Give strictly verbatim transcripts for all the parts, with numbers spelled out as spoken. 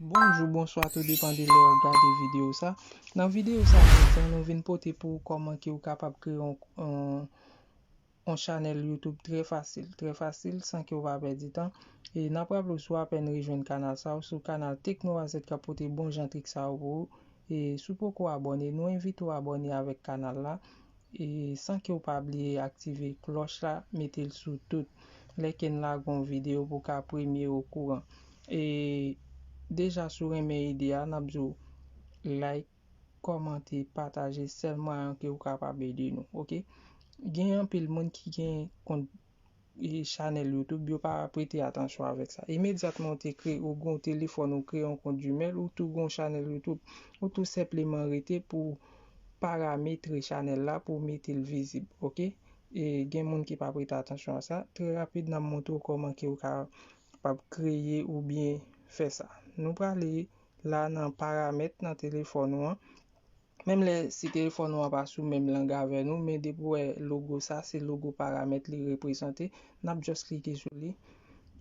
Bonjou, bonswa, tou depann de lè w ap gade videyo sa. Nan videyo sa, jodi a, nou vin pote pou ou kòman ke ou kapab kreye yon, yon, yon chanèl YouTube trè fasil, trè fasil, san ke w pa pèdi tan. E n ap raple w, si w apèn rejwenn kanal sa, ou sou kanal Tekno A Z k ap pote bon jan trik sa yo pou ou. E si w poko abòne, nou envite w abòne avèk kanal la. E san ke w pa bliye aktive klòch la, mete l sou tout. Lè ke n lage yon videyo pou w ka premye okouran. E deja si w renmen ide a, n ap di w like, kòmante, pataje, sèl mwayen ke w kapab ede nou, oke? Gen anpil moun ki gen kont e chanèl YouTube, yo pa prete atansyon avèk sa. Imedyatman ou te kreye, ou gen yon telefòn, ou kreye yon kont Gmail, ou tou gen yon chanèl YouTube, ou tou senpleman rete pou parametre chanèl la, pou mete l vizib, oke? E gen moun ki pa prete atansyon a sa. Trè rapid, n ap montre w kòman ke ou kapab kreye oubyen fè sa. Nou prale la nan paramèt nan telefòn ou an. Menm lè si telefòn ou an pa sou menm lang avè nou, men depi w wè logo sa, se logo paramèt li reprezante, n ap just klike sou li.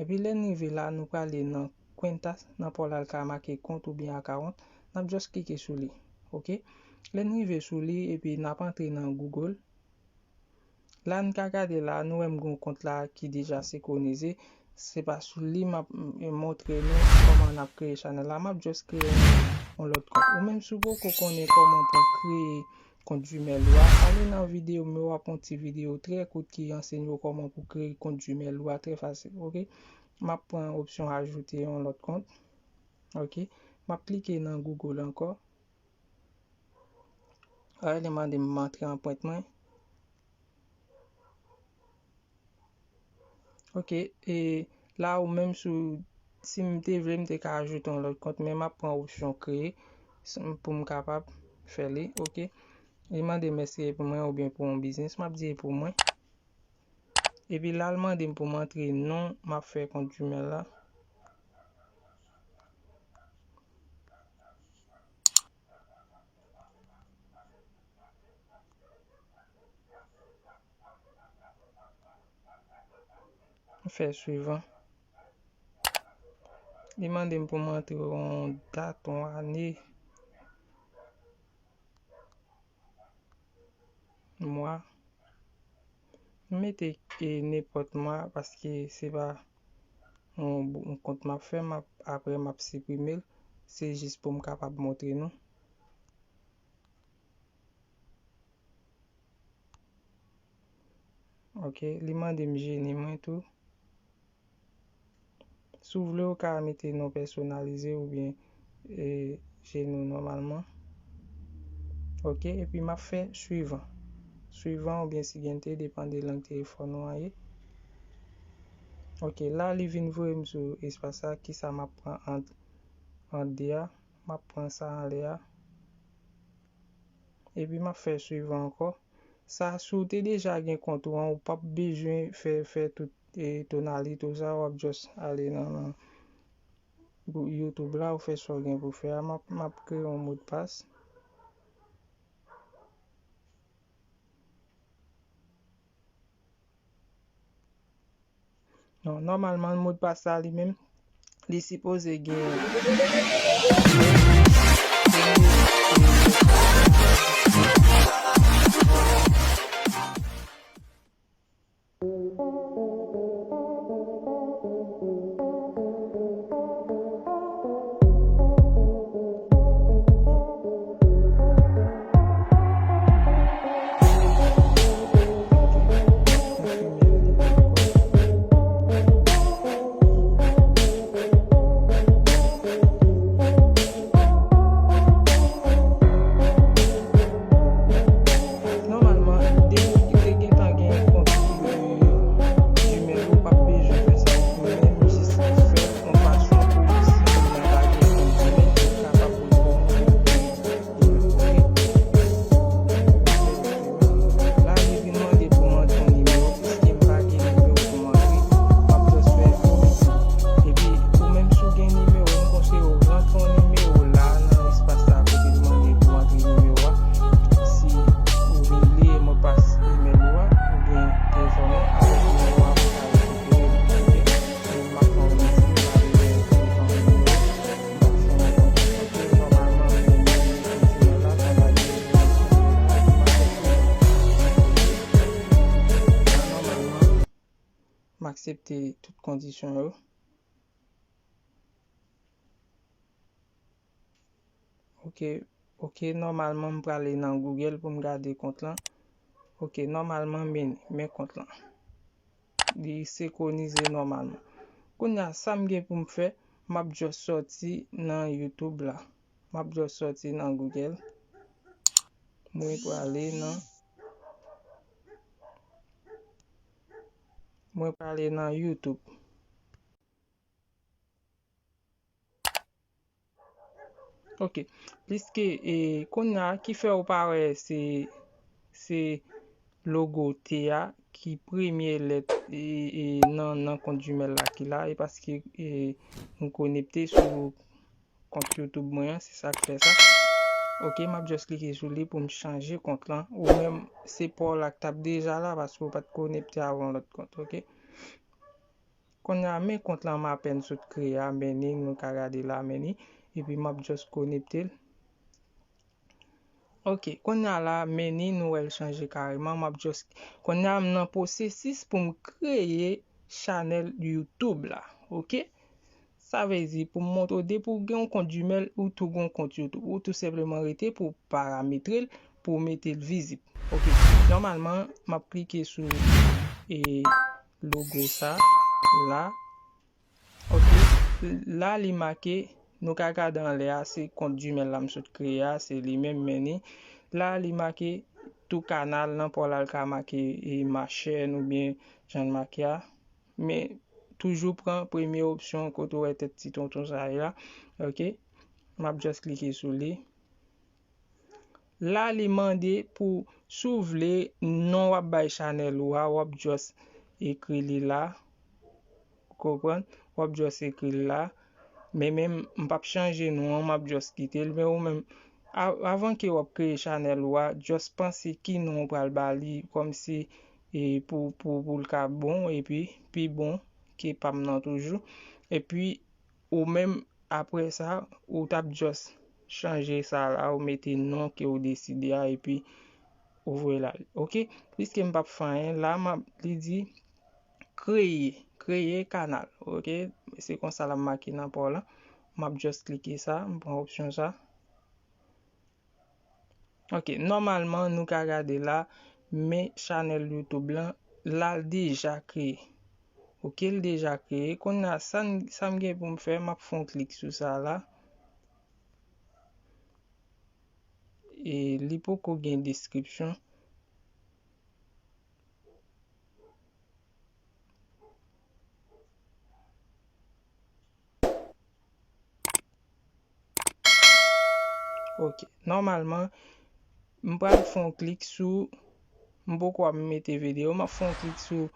Epi lè n rive la, nou prale nan cuentas, nan pa w la l ka make kont oubyen account, n ap just klike sou li. Oke? Lè n rive sou li, epi n ap antre nan Google. La n ka gade la, nou wè m gen yon kont la ki deja senkronize. Se pa sou li m ap, m, montre nou kòman n ap kreye chanèl la. M ap just kreye yon, yon lòt kont. Ou menm si w poko konnen kòman pou w kreye kont Gmail ou a, ale nan videyo m yo, w ap wè yon ti videyo trè kout ki anseye w kòman pou w kreye kont Gmail ou a trè fasil, oke? M ap pran opsyon ajoute yon lòt kont. Oke? M ap klike nan Google ankò. Alright, li mande m antre anprent mwen. Oke, e la ou menm sou, si m te vle, m te ka ajoute yon lòt kont, men m ap pran opsyon kreye s-, pou m kapab fè li, oke. Li mande m èske e pou mwen oubyen pou yon biznis, m ap di e pou mwen. Epi la, l mande m pou m antre non m ap fè kont Gmail la. M fè swivan. Li mande m pou m antre yon dat, yon ane. Mwa. M mete, e, nenpòt mwa paske se pa yon, yon kont m ap fè, m ap, apre m ap siprime l. Se jis pou m kapab montre nou. Oke, li mande m jeni mwen tou. Si w vle, ou ka mete non pèsonalize oubyen, e, jeni w nòmalman. Oke, epi m ap fè swivan. Swivan oubyen siguiente, depann de lang telefòn ou an ye. Oke, la li vin voye m sou espas sa, kisa m ap pran ant, ant de a. M ap pran sa anlè a. Epi m ap fè swivan ankò. Sa, si w te deja gen kont ou an, ou p ap bezwen fè, fè tout, e, tonalit ou sa, w ap just ale nan, nan YouTube la, ou fè sa w gen pou fè a. M ap, m ap kreye yon modpas. Non, nòmalman, modpas sa li menm, li sipoze gen. aksepte tout kondisyon yo. Ok, ok, nòmalman m prale nan Google pou m gade kont lan. Ok, nòmalman men, men kont lan. Li senkwonize nòmalman. Kounye a, sa m gen pou m fè, m ap just sòti nan YouTube la. M ap just sòti nan Google. Mwen prale nan, mwen prale nan YouTube. Ok. Pliske, e, kounye a, ki fè ou pa wè se, se logo T a ki premye lèt, e, e, nan, nan kont Gmail la ki la, e paske, e, nou konekte sou kont YouTube mwen an, se sa k fè sa. Ok, m ap just klike sou li pou m chanje kont lan. Ou menm, se pa w la k t ap deja la, paske w pa t konekte avè yon lòt kont, ok? Kounye a, men kont lan m apèn sot kreye a, men ni, nou ka gade la, men ni. Epi m ap just konekte l. Ok, kounye a la, men ni, nou wè l chanje kareman. M ap just, kounye a, m nan pwosesis pou m kreye chanèl YouTube la. Ok? Sa vle di, pou m montre w, depi w gen yon kont Gmail, ou tou gen yon kont YouTube. Ou tou senpleman rete pou w parametre l, pou w mete l vizib. Ok, nòmalman, m ap klike sou, e, logo sa la. Ok, la li make, nou ka gade anlè a, se kont Gmail la m sot kreye a, se li menm, men ni. La li make tou kanal, nan pa w la l ka make, e, ma chaîne oubyen jan l make a. Men toujou pran premye opsyon kote w wè tèt ti tonton sa ye la. Ok, m ap just klike sou li. La, li mande pou, si w vle, non w ap bay chanèl ou a, w ap just ekri li la. Ou konprann? W ap just ekri li la. Men menm, m p ap chanje non an, m ap just kite l. Men ou menm, a-, avan ke w ap kreye chanèl ou a, just panse ki non w pral ba li, kòmsi, e, pou, pou, pou l ka bon, epi pi bon ke pa m nan toujou. Epi, ou menm, apre sa, ou t ap just chanje sa la, ou mete non ke ou deside a, epi ou voye l ale. Ok? Pliske m p ap fè anyen, la, m ap, li di, kreye, kreye kanal. Ok? Se konsa l ap make nan pa w la. M ap just klike sa, m pran opsyon sa. Ok, nòmalman, nou ka gade la, men chanèl YouTube lan, la, l deja kreye. Ok, l deja kreye. Kounye a, sa n-, sa m gen pou m fè, m ap fè yon klik sou sa la. E li poko gen deskripsyon. Ok. Nòmalman, m pral fè yon klik sou, m poko ap mete videyo, m ap fè yon klik sou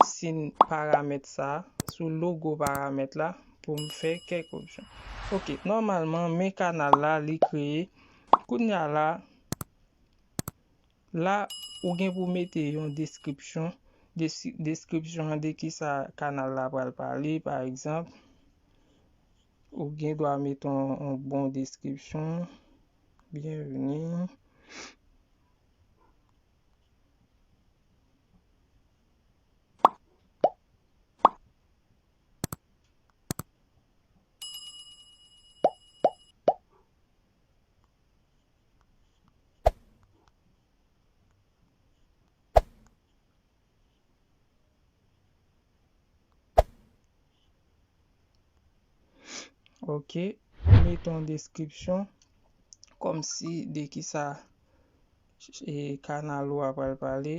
sin paramèt sa, sou logo paramèt la, pou m fè kèk opsyon. Ok, nòmalman, men kanal la, li kreye. Kounye a la, la, ou gen pou mete yon deskripsyon, desi-, deskripsyon an de kisa kanal la pral pale, pa egzanp. Ou gen dwa mete yon, yon bon deskripsyon. Byenveni. Ok, mete yon deskripsyon kòmsi de kisa, e, kanal ou a pral pale.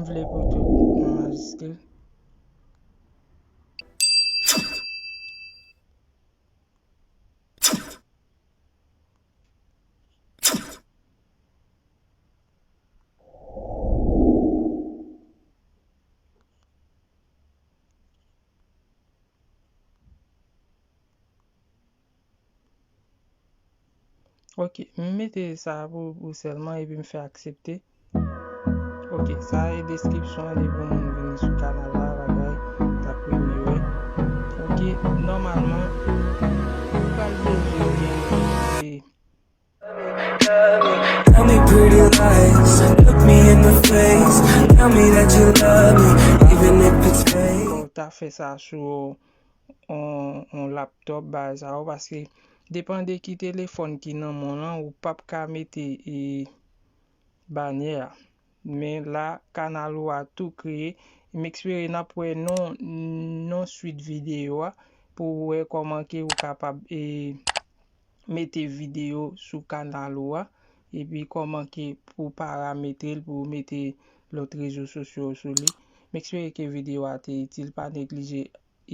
Vle pou tout an majiskil. Ok, m mete sa pou, pou sèlman epi m fè aksepte. Ok, sa e deskripsyon an depi yon moun vini sou kanal la, bagay, t ap premye wè. Ok, nòmalman, ou pral bezwen gen, e, Tell me pretty lies, look me in the face. Tell me that you love me, even if it's fake. Ou ta fè sa sou on, on laptop, bagay sa yo, paske depann de ki telefòn ki nan men w lan, ou p ap ka mete, e, banyè a. Men la, kanal ou a tou kreye. M espere n ap wè non, non swit videyo a pou w wè kòman ke ou kapab, e, mete videyo sou kanal ou a, epi kòman ke pou parametre l pou w mete lòt rezo sosyo sou li. M espere ke videyo a te itil. Pa neglije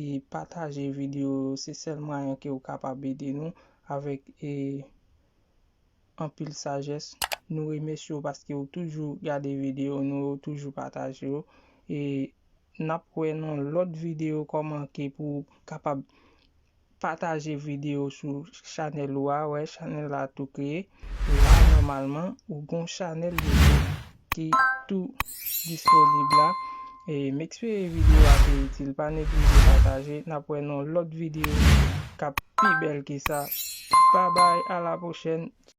e pataje videyo yo. Se sèl mwayen ke w kapab ede nou avèk, e, anpil sajès. Nou remèsye w paske w toujou gade videyo nou, w toujou pataje yo. E n ap wè nan lòt videyo kòman ke pou w kapab pataje videyo sou chanèl ou a, wè, chanèl la tou kreye. La, nòmalman, ou gon chanèl YouTube ki tou disponib la. E m espere videyo a te itil. Pa neglije pataje. N ap wè nan lòt videyo k ap pi bèl ke sa. Babay, a la pwochèn.